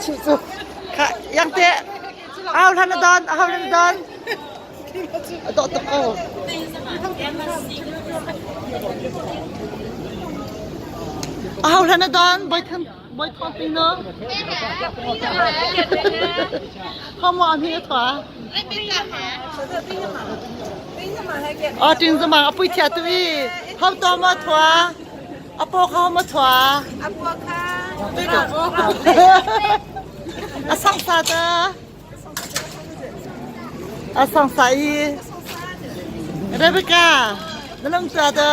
chuh cu. Kha yang te au hlan na don, au hlan na don. A dawh tuk ko. Au hlan na don, boi than boi thong ping no. Không mo mi thua. A ting zama a pui thia tu i. Hau to ma thua. A paw kha ma thua. A paw kha. A sang sa ta. A sang sa i. Rebecca, na lang tua ta.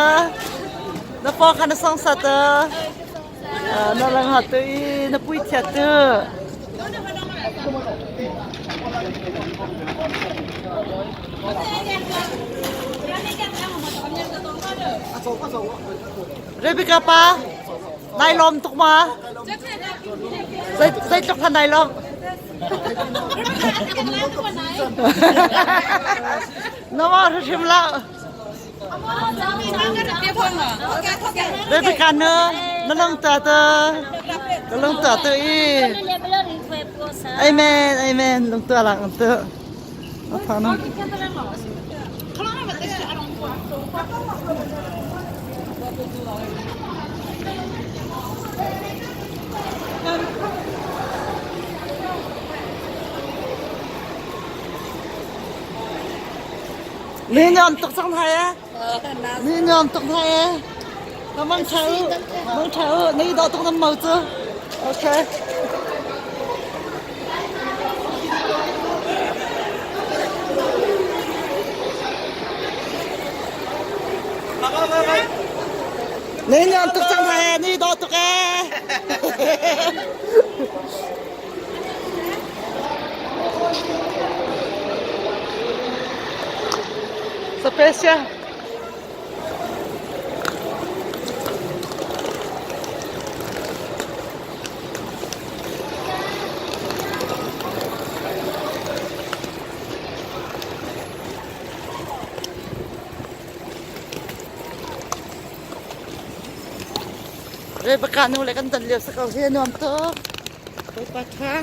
Na paw kha na sang sa ta. Na lang ha tu i na pui thia tu. Rebecca pa, nai lawm tuk ma? Zeitluk hlan nai lawm? Na ma hrim la. Rebecca na na lang ta ta. Na lang ta ta i. Amen, amen. Lung tua lang tu. Ni nuam tuk cang thai e. Ni nuam tuk thai e. Na mang tha u, mang tha u, ni dawh tuk nan mau cu. Okay. Ni nuam tuk cang thai e, ni dawh tuk e. Special. Rebecca nu le kan ton lio si ko hi nuam tuk. Bawipa ṭha.